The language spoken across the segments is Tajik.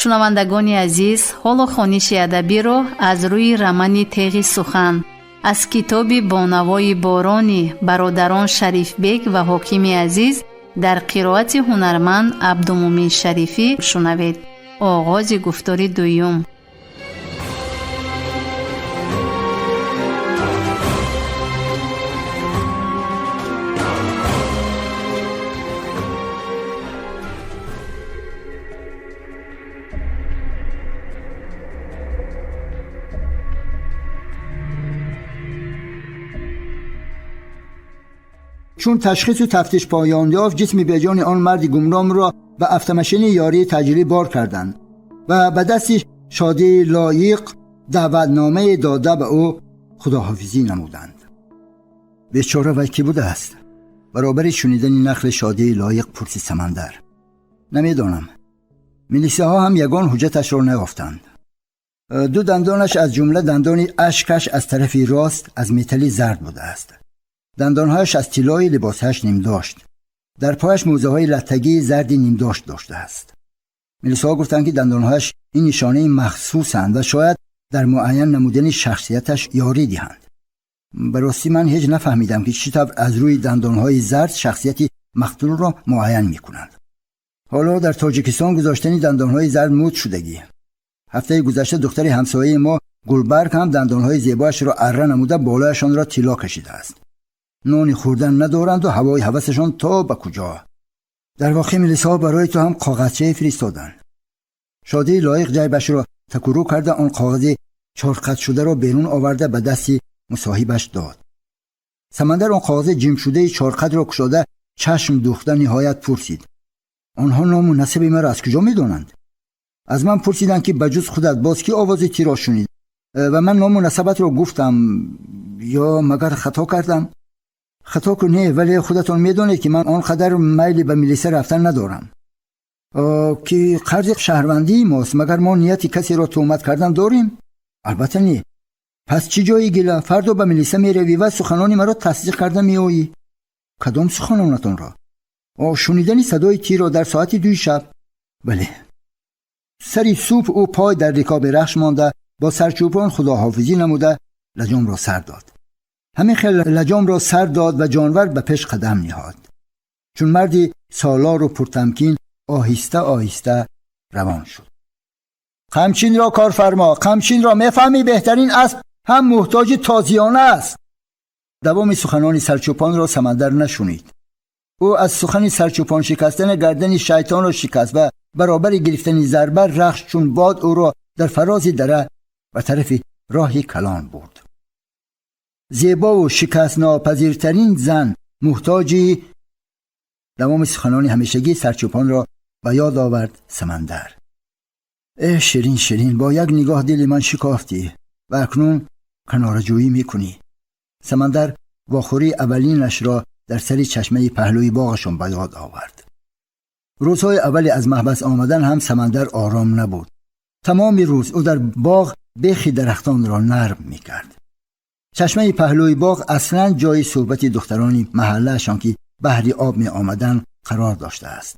Шунавандагони азиз, ҳоло хониши адабиро аз рӯи романи Теғи сухан аз китоби Бо навои борони бародарон Шарифбек ва Ҳокими Азиз дар қироати ҳунарманд Абдумӯмин Шарифӣ шунавед. Оғози гуфтори дуюм. Чун ташхису тафтиш поён ёфт, ҷисми беҷони он марди гумномро ба автомашини ёрии таъҷилӣ бор карданд ва ба дасти Шодии Лоиқ даъватномае дода ба ӯ худоҳофизӣ намуданд. Бечора вай кӣ будааст? Баробари шунидани нақли Шодии Лоиқ пурсид Самандар. Намедонам. Милисияҳо ҳам ягон ҳуҷҷаташро наёфтанд. Ду дандонаш, аз ҷумла дандони ашкаш аз тарафи рост, аз металли зард будааст. Дандонҳояш аз тиллои либосҳояш нимдошт. Дар пояш мӯзаҳои латтагии зарди нимдошт доштааст. Милисаҳо гуфтанд, ки дандонҳояш ин нишонаи махсусанд ва шояд дар муайян намудани шахсияташ ёрӣ диҳанд. Ба ростӣ ман ҳеҷ нафаҳмидам, ки чӣ тавр аз рӯи дандонҳои зард шахсияти мақтулро муайян мекунанд. Ҳоло дар Тоҷикистон гузоштани дандонҳои зард муд шудагӣ. Ҳафтаи гузашта духтари ҳамсояи мо Гулбарг ҳам дандонҳои зебояшро арра намуда болояшонро тилло кашидааст. Нони хӯрдан надоранду ҳавои ҳавасашон то ба куҷо. Дар воқеъ милисаҳо барои ту ҳам коғазчае фиристоданд. Шодии Лоиқ ҷайбашро такурӯ карда он коғази чорқатшударо берун оварда ба дасти мусоҳибаш дод. Самандар он коғази ҷимшудаи чорқатро кушода чашм дӯхта ниҳоят пурсид: онҳо ному насаби маро аз куҷо медонанд? Аз ман пурсиданд, ки ба ҷуз худат боз кӣ овози тиро шунид, ва ман ному насабатро гуфтам. Ё магар хато кардам? Хато ку не, вале худатон медонед, ки ман он қадар майли ба милиса рафтан надорам, ки қарзи шаҳрвандии мост. Магар мо нияти касеро тӯҳмат кардан дорем? Албатта не. Пас чӣ ҷои гила? Фардо ба милиса меравӣ ва суханони маро тасдиқ карда меоӣ. Кадом суханонатонро? Шунидани садои тирро дар соати 2 шаб. Бале. Сари субҳ ӯ пой дар рикоби рахш монда бо сарчӯбон худоҳофизӣ намуда лаҷомро сар дод. Ҳамин хел лаҷомро сар дод ва ҷонвар ба пеш қадам ниҳод. Чун марди солору пуртамкин оҳиста оҳиста равон шуд. Қамчинро корфармо, қамчинро мефаҳмӣ, беҳтарин асп ҳам муҳтоҷи тозиёна аст. Давоми суханони сарчӯпонро Самандар нашунид. Ӯ аз сухани сарчӯпон шикастани гардани шайтонро шикаст ва баробари гирифтани зарба рахш чун бод ӯро дар фарози дара ба тарафи роҳи калон бурд. Зебову шикастнопазиртарин зан муҳтоҷи давоми суханони ҳамешагии сарчӯпонро ба ёд овард Самандар. Э Ширин, Ширин, бо як нигоҳ дили ман шикофтӣ ва акнун канораҷӯӣ мекунӣ. Самандар вохӯрии аввалинашро дар сари чашмаи паҳлӯи боғашон ба ёд овард. Рӯзҳои аввали аз маҳбас омадан ҳам Самандар ором набуд. Тамоми рӯз ӯ дар боғ бехи дарахтонро нарм мекард. Чашмаи паҳлӯи боғ аслан ҷои суҳбати духтарони маҳаллаашон, ки баҳри об меомаданд, қарор доштааст.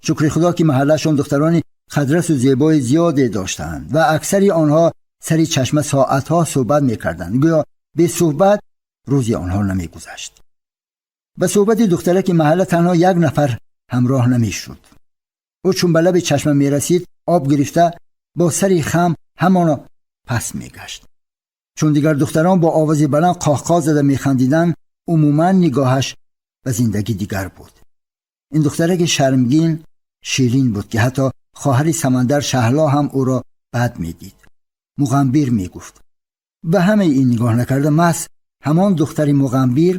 Шукри худо, ки маҳаллаашон духтарони қадрасу зебои зиёде доштанд ва аксари онҳо сари чашма соатҳо суҳбат мекарданд, гӯё бесуҳбат рӯзи онҳо намегузашт. Ба суҳбати духтараки маҳалла танҳо як нафар ҳамроҳ намешуд. Ӯ чун ба лаби чашма мерасид, об гирифта бо сари хам ҳамоно пас мегашт. Чун дигар духтарон бо овози баланд қоҳқоҳ зада механдиданд, умуман нигоҳаш ба зиндагӣ дигар буд. Ин духтараки шармгин Ширин буд, ки ҳатто хоҳари Самандар Шаҳло ҳам ӯро бад медид, муғамбир мегуфт. Ба ҳамаи ин нигоҳ накарда, маҳз ҳамон духтари муғамбир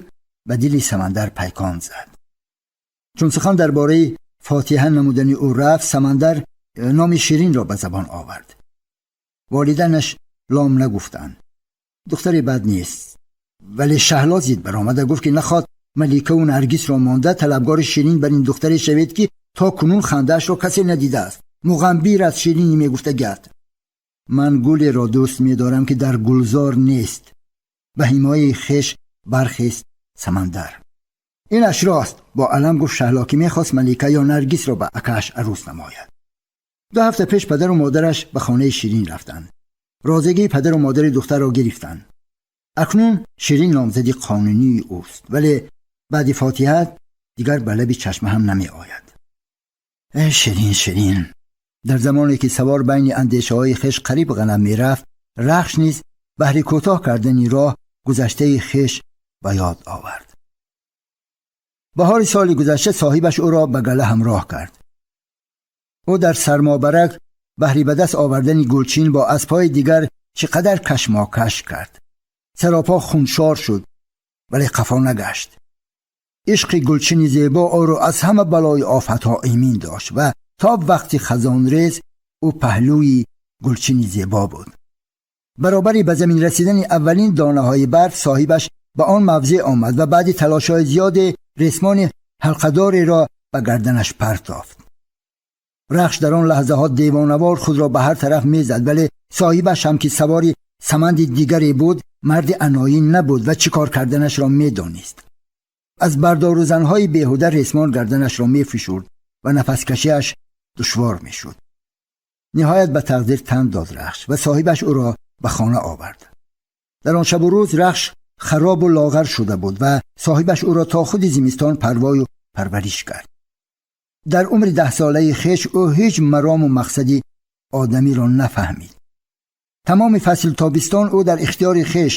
ба дили Самандар пайкон зад. Чун сухан дар бораи фотиҳа намудани ӯ рафт, Самандар номи Ширинро ба забон овард. Волиданаш лом нагуфтанд. Духтари бад нест, вале Шаҳло зид баромада гуфт, ки нахоҳад Маликаву Наргисро монда талабгори Ширин бар ин духтаре шавед, ки то кунун хандаашро касе надидааст. Муғамбир аз Ширине мегуфта гад. Ман гулеро дӯст медорам, ки дар гулзор нест. Ба ҳимояи хеш бархест Самандар. Инаш рост, бо алам гуфт Шаҳло, ки мехост Малика ё Наргисро ба акааш арӯс намояд. 2 ҳафта пеш падару модараш ба хонаи Ширин рафтанд. Розигии падару модари духтарро гирифтанд. Акнун Ширин номзади қонунии ӯст, вале баъди фотиҳа дигар ба лаби чашма ҳам намеояд. Э Ширин, Ширин! Дар замоне ки савор байни андешаҳои хеш қариб ғалам мерафт, Рахш низ баҳри кӯтоҳ кардани роҳ гузаштаи хеш ба ёд овард. Баҳори соли гузашта соҳибаш ӯро ба гала ҳамроҳ кард. Ӯ дар сармобарак баҳри ба даст овардани гулчин бо аспҳои дигар чӣ қадар кашмокаш кард. Саропо хуншор шуд, вале қафо нагашт. Ишқи гулчини зебо ӯро аз ҳама балою офатҳо эмин дошт ва то вақти хазонрез ӯ паҳлӯи гулчини зебо буд. Баробари ба замин расидани аввалин донаҳои барф соҳибаш ба он мавзеъ омад ва баъди талошҳои зиёде ресмони ҳалқадореро ба гарданаш партофт. Рахш дар он лаҳзаҳо девонавор худро ба ҳар тараф мезад, вале соҳибаш ҳам ки савори саманди дигаре буд, марди аноӣ набуд ва чӣ кор карданашро медонист. Аз бардорузанҳои беҳуда ресмон гарданашро мефишурд ва нафаскашиаш душвор мешуд. Ниҳоят ба тақдир тан дод Рахш ва соҳибаш ӯро ба хона овард. Дар он шабу рӯз Рахш харобу лоғар шуда буд ва соҳибаш ӯро то худи зимистон парвою парвариш кард. Дар умри 10-солаи хеш ӯ ҳеҷ марому мақсади одамиро нафаҳмид. Тамоми фасли тобистон ӯ дар ихтиёри хеш,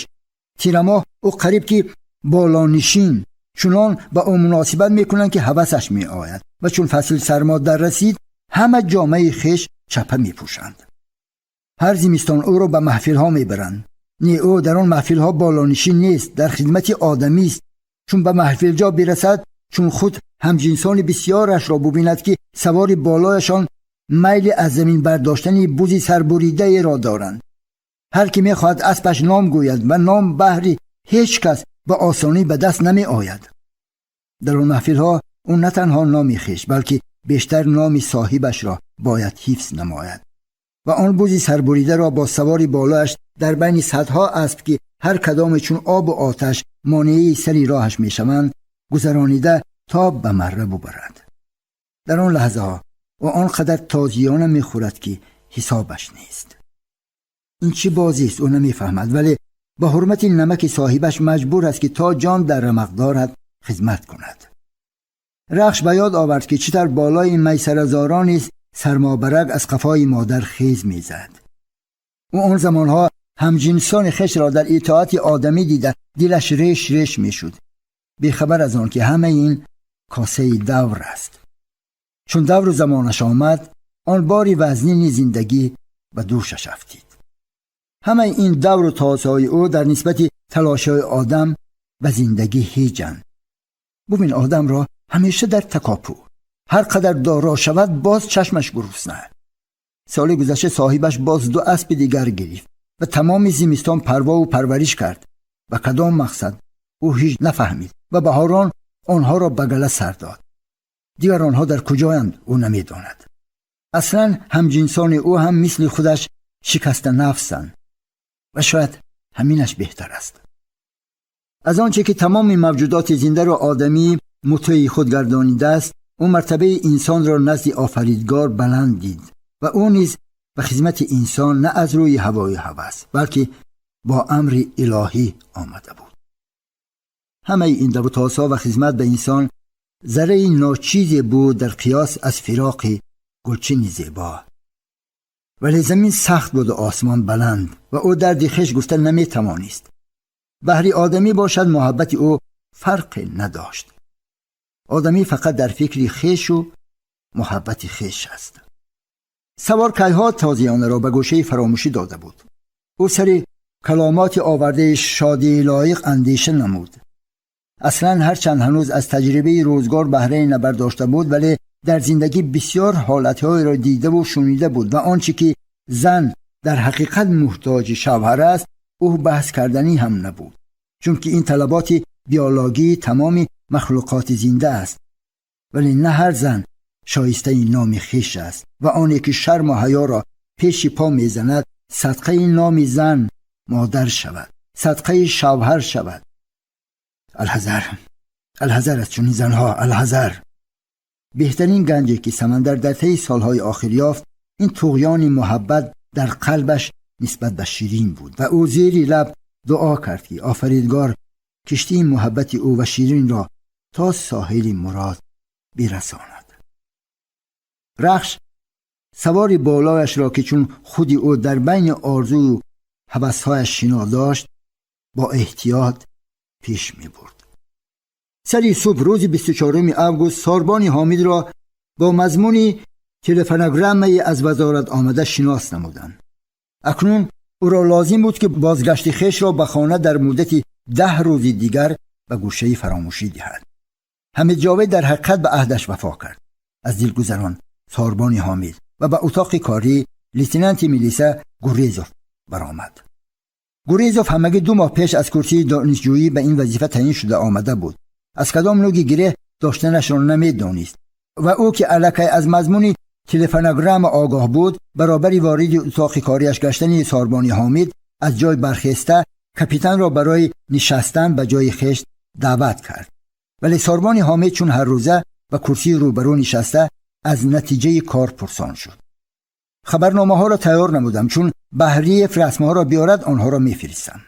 тирамоҳ ӯ қариб ки болонишин, чунон ба ӯ муносибат мекунанд, ки ҳавасаш меояд, ва чун фасли сармо дар расид, ҳама ҷомаи хеш чапа мепӯшанд. Ҳар зимистон ӯро ба маҳфилҳо мебаранд. Не, ӯ дар он маҳфилҳо болонишин нест, дар хидмати одамист. Чун ба маҳфилҷо бирасад, чун худ ҳамҷинсони бисьёрашро бубинад, ки савори болояшон майли аз замин бардоштани бузи сарбуридаеро доранд. Ҳар ки мехоҳад аспаш ном гӯяд ва ном баҳри ҳеҷ кас ба осонӣ ба даст намеояд. Дар он маҳфилҳо ӯ на танҳо номи хеш, балки бештар номи соҳибашро бояд ҳифз намояд ва он бузи сарбуридаро бо савори болояш дар байни садҳо асб, ки ҳар кадоме чун обу оташ монеаи сари роҳаш мешаванд, гузаронида то ба марра бубарад. Дар он лаҳзаҳо ӯ он қадар тозиёна мехӯрад, ки ҳисобаш нест. Ин чӣ бозист, ӯ намефаҳмад, вале ба ҳурмати намаки соҳибаш маҷбур аст, ки то ҷон дар рамақ дорад хизмат кунад. Рахш ба ёд овард, ки чӣ тавр болои майсаразорони сармобарак аз қафои модар хез мезад. Ӯ он замонҳо ҳамҷинсони хешро дар итоати одамӣ дида дилаш реш реш мешуд, бехабар аз он ки ҳамаи ин косаи давр аст. Чун давру замонаш омад, он бори вазнини зиндагӣ ба дӯшаш афтид. Ҳамаи ин давру тозҳои ӯ дар нисбати талошҳои одам ба зиндагӣ ҳеҷанд. Бубин одамро, ҳамеша дар такопӯ, ҳар қадар доро шавад, боз чашмаш гурусна. Соли гузашта соҳибаш боз 2 аспи дигар гирифт ва тамоми зимистон парвову парвариш кард. Ба кадом мақсад, ӯ ҳеҷ нафаҳмид ва баҳорон онҳоро ба гала сар дод. Дигар онҳо дар куҷоянд, ӯ намедонад. Аслан ҳамҷинсони ӯ ҳам мисли худаш шикаста нафсанд ва шояд ҳаминаш беҳтар аст. Аз он че ки тамоми мавҷудоти зиндаро одамӣ мутеи худ гардонидааст, ӯ мартабаи инсонро назди офаридгор баланд дид ва ӯ низ ба хизмати инсон на аз рӯи ҳавою ҳавас, балки бо амри илоҳӣ омада буд. Ҳамаи ин давутозҳо ва хизмат ба инсон зарраи ночизе буд дар қиёс аз фироқи гулчини зебо. Вале замин сахт буду осмон баланд ва ӯ дарди хеш гуфта наметавонист. Баҳри одамӣ бошад, муҳаббати ӯ фарқе надошт. Одамӣ фақат дар фикри хешу муҳаббати хеш аст. Савор кайҳо тозиёнаро ба гӯшаи фаромӯшӣ дода буд. Ӯ сари каломоти овардаи Шодии Лоиқ андеша намуд. Аслан ҳарчанд ҳанӯз аз таҷрибаи рӯзгор баҳрае набардошта буд, вале дар зиндагӣ бисёр ҳолатҳоеро дидаву шунида буд ва он чӣ ки зан дар ҳақиқат муҳтоҷи шавҳар аст, ӯ баҳс карданӣ ҳам набуд, чунки ин талаботи биологии тамоми махлуқоти зинда аст. Вале на ҳар зан шоистаи номи хеш аст ва оне ки шарму ҳаёро пеши по мезанад, садқаи номи зан модар шавад, садқаи шавҳар шавад. Алҳазар, алҳазар аз чунин занҳо, алҳазар! Беҳтарин ганҷе ки Самандар дар таи солҳои охир ёфт, Ин туғёни муҳаббат дар қалбаш нисбат ба Ширин буд ва ӯ зери лаб дуо кард, ки Офаридгор киштии муҳаббати ӯ ва Ширинро то соҳили мурод бирасонад. Рахш савори болояшро, ки чун худи ӯ дар байни орзую ҳавасҳояш шино дошт, бо эҳтиёт пеш мебурд. Сари субҳ рӯзи 24 август сорбони Ҳомидро бо мазмуни телефонограммае аз вазорат омада шинос намуданд. Акнун ӯро лозим буд, ки бозгашти хешро ба хона дар муддати 10 рӯзи дигар ба гӯшаи фаромӯшӣ диҳад. Ҳамид Ҷовид дар ҳақиқат ба аҳдаш вафо кард. Аз дилгузарон сорбони Ҳомид ва ба утоқи корӣ лейтенанти милиса Гурезов баромад. Гурезов ҳамагӣ 2 моҳ пеш аз курсии донишҷӯӣ ба ин вазифа таъин шуда омада буд. Аз кадом нуги гиреҳ доштанашро намедонист ва ӯ, ки аллакай аз мазмуни телефонограмма огоҳ буд, баробари вориди утоқи кориаш гаштани сорбони Ҳомид аз ҷой бархеста, капитанро барои нишастан ба ҷои хеш даъват кард. Вале сорбони Ҳомид чун ҳаррӯза ба курсии рӯбарӯ нишаста, аз натиҷаи кор пурсон шуд. Хабарномаҳоро тайёр намудам, чун Баҳриев расмҳоро биёрад, онҳоро мефиристам.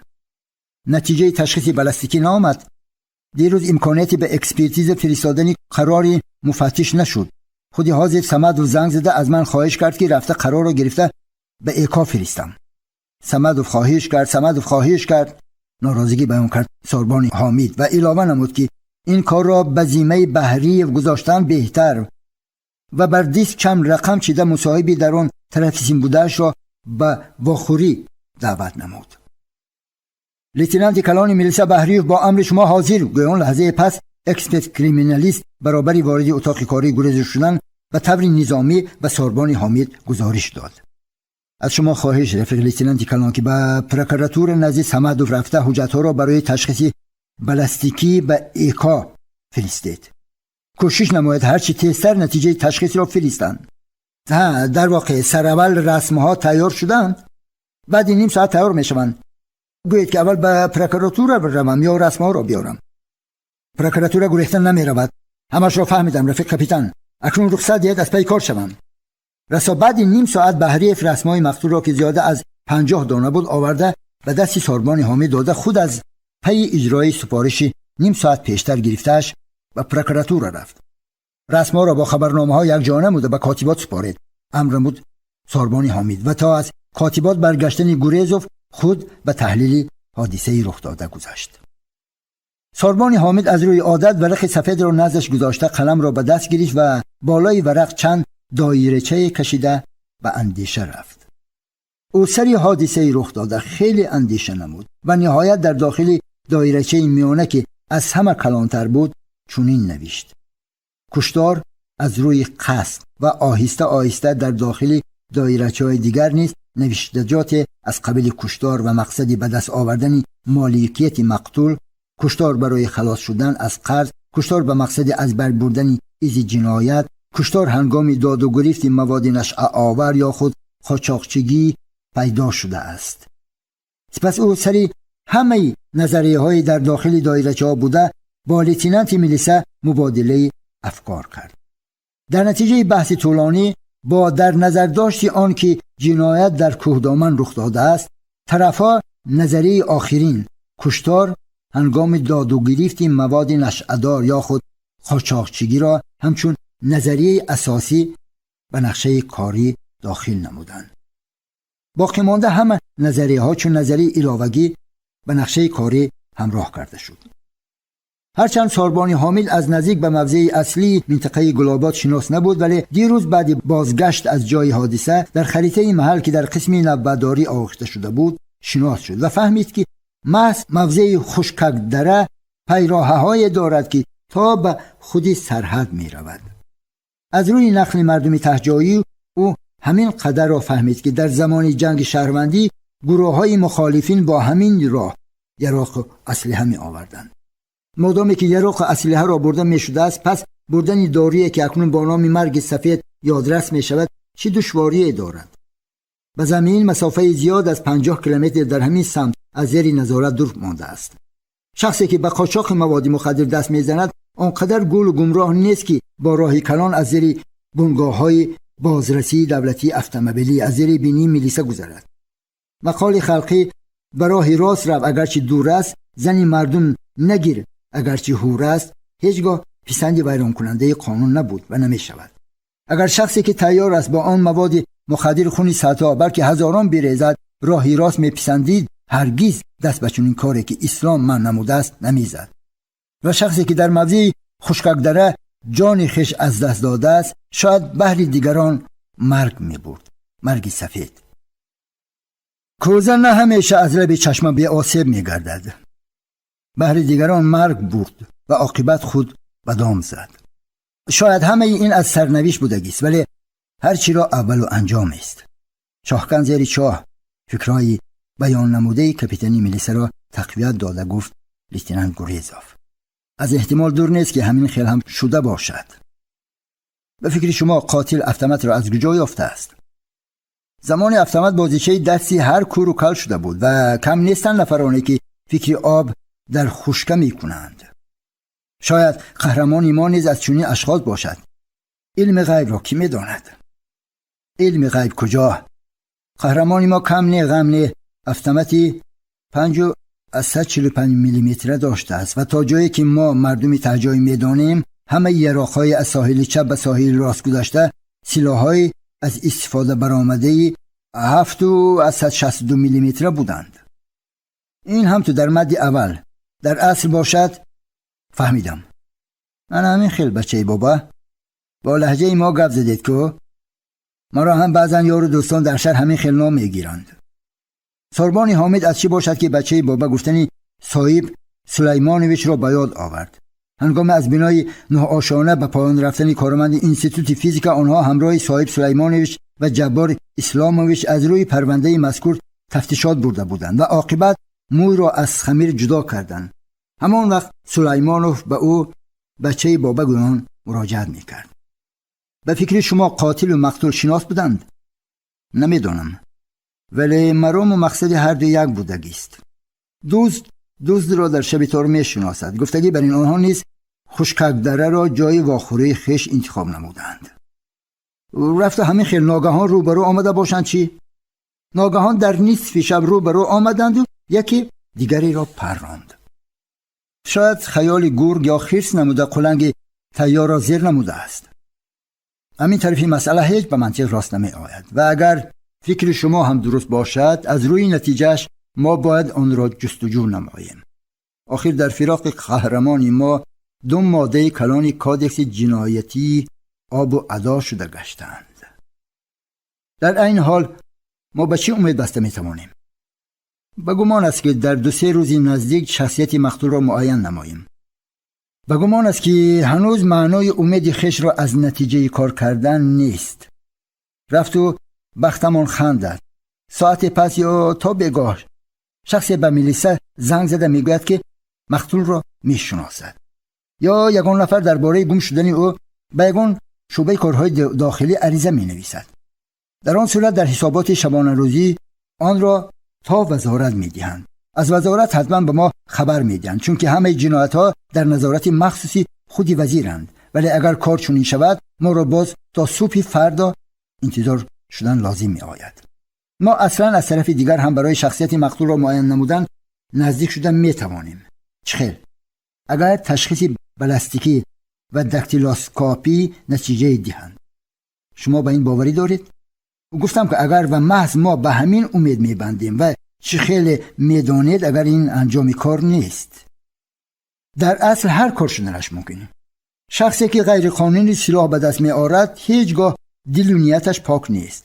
Натиҷаи ташхиси баллистикӣ наомад. Дирӯз имконияти ба экспертиза фиристодани қарори муфаттиш нашуд. Худи ҳозир Самадов занг зада аз ман хоҳиш кард, ки рафта қарорро гирифта ба ЭКО фиристам. Самадов хоҳиш кард, Самадов хоҳиш кард, норозигӣ баён кард сорбони Ҳомид ва илова намуд, ки ин корро ба зиммаи Баҳриев гузоштан беҳтар, ва бар диск чанд рақам чида, мусоҳиби дар он тарафи сим будаашро ба вохӯрӣ даъват намуд. Лейтенанти калони милиса Баҳриев бо амри шумо ҳозир, гӯён лаҳзаи пас эксперт криминалист баробари вориди утоқи кории Гурезов шудан ба таври низомӣ ба сорбони Ҳомид гузориш дод. Аз шумо хоҳиш, рафиқ лейтенанти калон, ки ба прокуратура назди Самадов рафта, ҳуҷҷатҳоро барои ташхиси баллистикӣ ба ЭКО фиристед. Кӯшиш намоед ҳарчи тезтар натиҷаи ташхисро фиристанд. Дар воқеъ сараввал расмҳо тайёр шуданд, баъди ним соат тайёр мешаванд. Гӯед, ки аввал ба прокуратура равам ё расмҳоро биёрам? Прокуратура гурехта намеравад. Ҳамашро фаҳмидам, рафиқ капитан. Акнун рухсат диҳед, аз паи кор шавам. Расо баъди ним соат Баҳриев расмҳои мақтулро, ки зиёда аз 50 дона буд, оварда ба дасти сорбони Ҳомид дода, худ аз пайи иҷрои супориши ним соат пештар гирифтааш ба прокуратура рафт. Расмҳоро бо хабарномаҳо якҷо намуда ба котибот супоред, амр намуд сорбони Ҳомид ва то аз котибот баргаштани Гурезов худ ба таҳлили ҳодисаи рухдода гузашт. Сорбони Ҳомид аз рӯи одат варақи сафедро наздаш гузошта, қаламро ба даст гирифт ва болои варақ чанд доирачае кашида ба андеша рафт. Ӯ сари ҳодисаи рух дода хеле андеша намуд ва ниҳоят дар дохили доирачаи миёна, ки аз ҳама калонтар буд, чунин навишт: куштор аз рӯи қасд, ва оҳиста оҳиста дар дохили доирачаҳои дигар низ навиштаҷоте аз қабили куштор ва мақсади ба даст овардани моликияти мақтул, куштор барои халос шудан аз қарз, куштор ба мақсади аз бар бурдани изи ҷиноят, куштор ҳангоми доду гирифти маводи нашъаовар ё худ қочоқчигӣ пайдо шудааст. Сипас ӯ сари ҳамаи назарияҳои дар дохили доирачаҳо буда бо лейтенанти милиса мубодилаи афкор кард. Дар натиҷаи баҳси тӯлонӣ, бо дар назардошти он ки ҷиноят дар кӯҳдоман рух додааст, тарафҳо назарияи охирин, куштор ҳангоми доду гирифти маводи нашъадор ё худ қочоқчигиро ҳамчун назарияи асосӣ ба нақшаи корӣ дохил намуданд. Боқӣ монда ҳама назарияҳо чун назарияи иловагӣ ба нақшаи корӣ ҳамроҳ карда шуд. Ҳарчанд сорбони Ҳомил аз наздик ба мавзеи аслии минтақаи Гулобод шинос набуд, вале дирӯз баъди бозгашт аз ҷои ҳодиса дар харитаи маҳал, ки дар қисми навбатдорӣ овехта шуда буд, шинос шуд ва фаҳмид, ки маҳз мавзеи Хушкакдара пайроҳаҳое дорад, ки то ба худи сарҳад меравад. Аз рӯи нақли мардуми таҳҷоӣ ӯ ҳамин қадарро фаҳмид, ки дар замони ҷанги шаҳрвандӣ гурӯҳҳои мухолифин бо ҳамин роҳ яроқу аслиҳа меоварданд. Модоме ки яроқу аслиҳаро бурда мешудааст, пас бурдани дорие, ки акнун бо номи марги сафед ёдрас мешавад, чӣ душворие дорад? Ба замин масофаи зиёд аз 50 километр дар ҳамин самт аз зери назорат дур мондааст. Шахсе ки ба қочоқи маводи мухаддир даст мезанад, он қадар гулу гумроҳ нест, ки бо роҳи калон аз зери бунгоҳҳои бозрасии давлатии автомобилӣ аз зери бинии милиса гузарад. Мақоли халқӣ: ба роҳи рост рав, агарчи дур аст, зани мардум нагир, агарчи ҳур аст, ҳеҷ гоҳ писанди вайронкунандаи қонун набуд ва намешавад. Агар шахсе ки тайёр аст бо он маводи мухаддир хуни садҳо, балки ҳазорон бирезад, роҳи рост меписандид, ҳаргиз даст ба чунин коре ки ислом манъ намудааст намезад. Ва шахсе ки дар мавзеи Хушкакдара ҷони хеш аз даст додааст, шояд баҳри дигарон марг мебурд, марги сафед. Кӯза на ҳамеша аз лаби чашма беосеб мегардад. Баҳри дигарон марг бурд ва оқибат худ ба дом зад. Шояд ҳамаи ин аз сарнавишт будагист, вале ҳар чиро аввалу анҷомест. Чоҳкан зери чоҳ, фикрҳои баённамудаи капитани милисаро тақвият дода гуфт лейтенант Гурезов. Аз эҳтимол дур нест, ки ҳамин хел ҳам шуда бошад. Ба фикри шумо, қотил автоматро аз куҷо ёфтааст? Замони автомат бозичаи дасти ҳар куру кал шуда буд ва кам нестанд нафароне ки фикри об дар хушка мекунанд. Шояд қаҳрамони мо низ аз чунин ашхос бошад. Илми ғайбро кӣ медонад? Илми ғайб куҷо? Қаҳрамони мо кам не, ғам не, автомати 5,45 миллиметра доштааст ва то ҷое ки мо мардуми таҳҷоӣ медонем, ҳамаи яроқҳои аз соҳили чап ба соҳили рост гузашта силоҳҳои аз истифода баромадаи 7,62 миллиметра буданд. Ин ҳам ту дар мадди аввал, дар асл бошад. Фаҳмидам, ман ҳамин хел, бачаи боба, бо лаҳҷаи мо гап задед ку. Маро ҳам баъзан ёру дӯстон дар шаҳр ҳамин хел ном мегиранд. Сорбони Ҳомид аз чӣ бошад ки бачаи боба гуфтани Соиб Сулаймоновичро ба ёд овард. Ҳангоми аз бинои нӯҳошона ба поён рафтани корманди институти физика, онҳо ҳамроҳи Соиб Сулаймонович ва Ҷаббор Исломович аз рӯи парвандаи мазкур тафтишот бурда буданд ва оқибат мӯйро аз хамир ҷудо карданд. Ҳамон вақт Сулаймонов ба ӯ бачаи боба гӯён муроҷиат мекард. Ба фикри шумо, қотилу мақтул шинос буданд? Намедонам, вале марому мақсади ҳарду як будагист. Дузд дуздро дар шаби тор мешиносад. Гуфтагӣ бар ин, онҳо низ Хушкакдараро ҷои вохӯрии хеш интихоб намуданд. Рафта ҳамин хел ногаҳон рӯбарӯ омада бошанд чӣ? Ногаҳон дар нисфи шаб рӯбарӯ омаданду яке дигареро парронд. Шояд хаёли гург ё хирс намуда, қуланги тайёрро зер намудааст. Ҳамин тарафи масъала ҳеҷ ба мантиқ рост намеояд ва агар фикри шумо ҳам дуруст бошад, аз рӯи натиҷааш мо бояд онро ҷустуҷӯ намоем. Охир дар фироқи қаҳрамони мо ду моддаи калони кодекси ҷиноятӣ обу адо шуда гаштанд. Дар айни ҳол мо ба чӣ умед баста метавонем? Ба гумон аст, ки дар 2-се рӯзи наздик шахсияти мақтулро муайян намоем. Ба гумон аст, ки ҳанӯз маънои умеди хешро аз натиҷаи кор кардан нест. Рафту бахтамон хандад, соате пас ё то бегоҳ шахсе ба милиса занг зада мегӯяд, ки мақтулро мешиносад, ё ягон нафар дар бораи гум шудани ӯ ба ягон шӯъбаи корҳои дохилӣ ариза менависад. Дар он сурат дар ҳисоботи шабонарӯзӣ онро то вазорат медиҳанд. Аз вазорат ҳатман ба мо хабар медиҳанд, чунки ҳамаи ҷиноятҳо дар назорати махсуси худи вазиранд. Вале агар кор чунин шавад, моро боз то субҳи фардо интизор шудан лозим меояд. Мо аслан аз тарафи дигар ҳам барои шахсияти мақтулро муайян намудан наздик шуда метавонем. Чӣ хел? Агар ташхиси баллистикӣ ва дактилоскопӣ натиҷае диҳанд. Шумо ба ин боварӣ доред? Гуфтам, ки агар ва маҳз мо ба ҳамин умед мебандем ва чӣ хеле медонед, агар ин анҷоми кор нест. Дар асл ҳар кор шуданаш мумкин. Шахсе ки ғайриқонунӣ силоҳ ба даст меорад, ҳеҷ гоҳ дилу нияташ пок нест.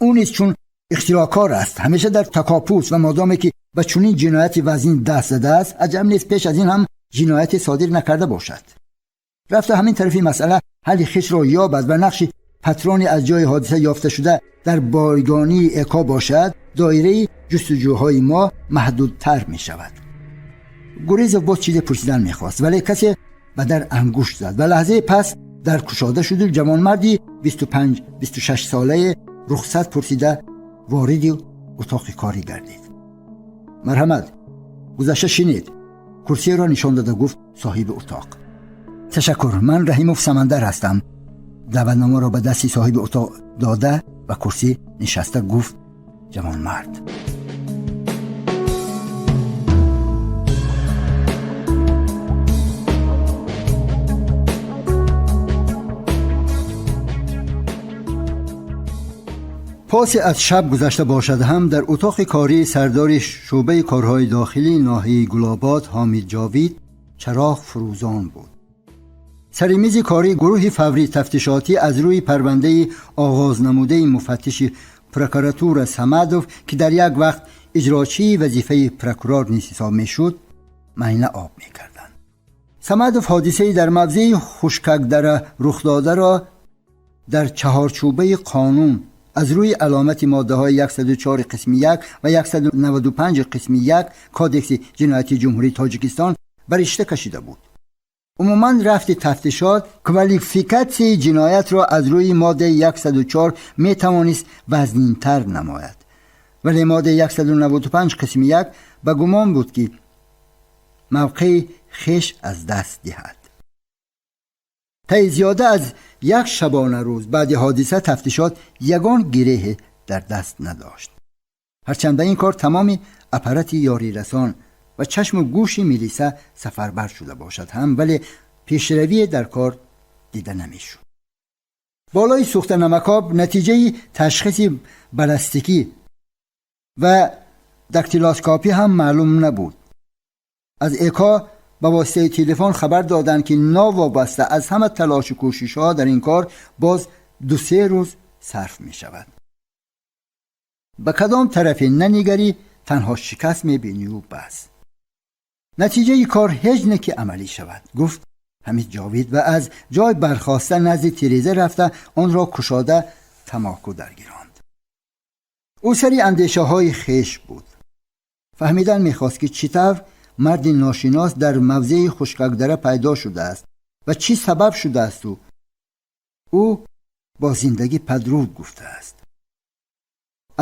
Ӯ низ чун ихтилокор аст, ҳамеша дар такопӯст ва модоме ки ба чунин ҷинояти вазнин даст задааст, аҷаб нест пеш аз ин ҳам ҷинояте содир накарда бошад. Рафта ҳамин тарафи масъала ҳалли хешро ёбад ва нақши патрони аз ҷои ҳодиса ёфта шуда дар бойгонии эко бошад, доираи ҷустуҷӯҳои мо маҳдудтар мешавад. Гурезов боз чизе пурсидан мехост, вале касе ба дар ангушт зад ва лаҳзаи пас дар кушода шуду ҷавонмарди 25-26 солае рухсат пурсида вориди утоқи корӣ гардид. Марҳамат, гузашта шинед, курсиеро нишон дода гуфт соҳиби утоқ. Ташаккур, ман Раҳимов Самандар ҳастам. Даъватнома ро ба дасти соҳиби утоқ дода ба курсӣ нишаста гуфт ҷавонмард. Паси аз шаб гузашта бошад ҳам дар утоқи кории сардори шӯъбаи корҳои дохилии ноҳияи Гулобод Ҳомид Ҷовид чароғ фурӯзон буд. Сари мизи кории гурӯҳи фаврии тафтишотӣ аз рӯи парвандаи оғознамудаи муфаттиши прокуратура Самадов, ки дар як вақт иҷрочии вазифаи прокурор низ ҳисоб мешуд, майна об мекарданд. Самадов ҳодисаи дар мавзеи Хушкакдара рухдодаро дар чаҳорчӯбаи қонун аз рӯи аломати моддаҳои 104 қисми 1 ва 195 қисми 1 Кодекси ҷиноятии Ҷумҳурии Тоҷикистон ба ришта кашида буд. Умуман рафти тафтишот квалификатсияи ҷиноятро аз рӯи моддаи 104 метавонист вазнинтар намояд, вале моддаи 195 қисми 1 ба гумон буд, ки мавқеи хеш аз даст диҳад. Таи зиёда аз як шабона рӯз баъди ҳодиса тафтишот ягон гиреҳе дар даст надошт. Ҳарчанд ба ин кор тамоми аппарати ёрирасон ва чашму гӯши милиса сафарбар шуда бошад ҳам, вале пешравие дар кор дида намешуд. Болои сӯхта намакоб натиҷаи ташхиси баллистикӣ ва дактилоскопӣ ҳам маълум набуд. Аз ЭКО ба воситаи телефон хабар доданд, ки новобаста аз ҳама талошу кӯшишҳо дар ин кор боз 2-3 рӯз сарф мешавад. Ба кадом тарафе нанигарӣ, танҳо шикаст мебинию бас. Натиҷаи кор ҳеҷ не ки амалӣ шавад, гуфт Ҳамид Ҷовид ва аз ҷой бархоста назди тиреза рафта онро кушода тамоку даргиронд. Ӯ сари андешаҳои хеш буд. Фаҳмидан мехост, ки чӣ тавр марди ношинос дар мавзеи Хушкакдара пайдо шудааст ва чӣ сабаб шудаасту ӯ бо зиндагӣ падруд гуфтааст.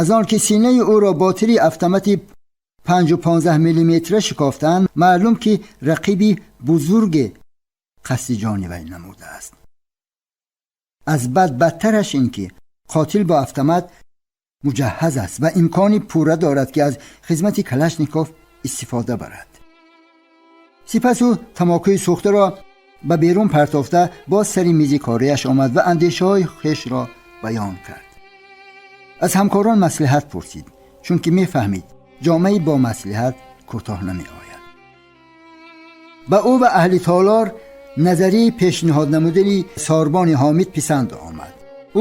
Аз он ки синаи ӯро бо тири автомати 5,15 миллиметра шикофтаанд, маълум ки рақиби бузурге қасди ҷони вай намудааст. Аз бад бадтараш ин ки қотил бо автомат муҷаҳҳаз аст ва имкони пурра дорад, ки аз хизмати Калашников истифода барад. Сипас ӯ тамокуи сӯхтаро ба берун партофта боз сари мизи корияш омад ва андешаҳои хешро баён кард. Аз ҳамкорон маслиҳат пурсид, чунки мефаҳмид ҷомаи бо маслиҳат кӯтоҳ намеояд. Ба ӯ ва аҳли толор назарияи пешниҳод намудани сорбони Ҳомид писанд омад.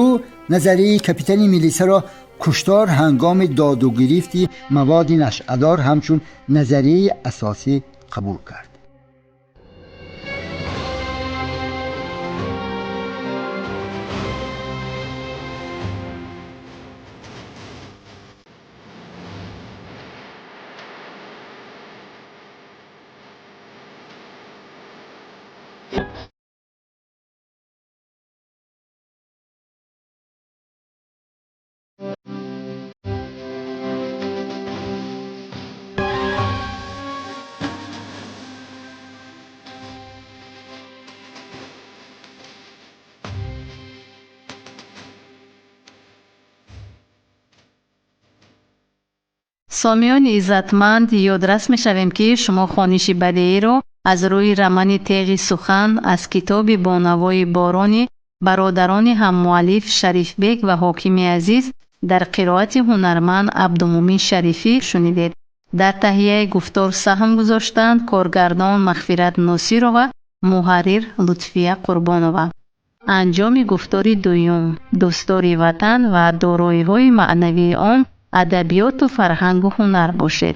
Ӯ назарияи капитани милисаро куштор ҳангоми доду гирифти маводи нашъадор ҳамчун назарияи асосӣ қабул кард. Сомиёни иззатманд, ёдрас мешавем, ки шумо хониши бадеиро аз рӯи романи Теғи сухан аз китоби Бо навои борони бародарони ҳаммуаллиф Шарифбек ва Ҳокими Азиз дар қироати ҳунарманд Абдумумин Шарифӣ шунидед. Дар таҳияи гуфтор саҳм гузоштанд коргардон Мағфират Носирова, муҳаррир Лутфия Қурбонова. Анҷоми гуфтори дуюм: дӯстдори ватан ва дороиҳои маънавии он адабиёту фарҳангу ҳунар бошед.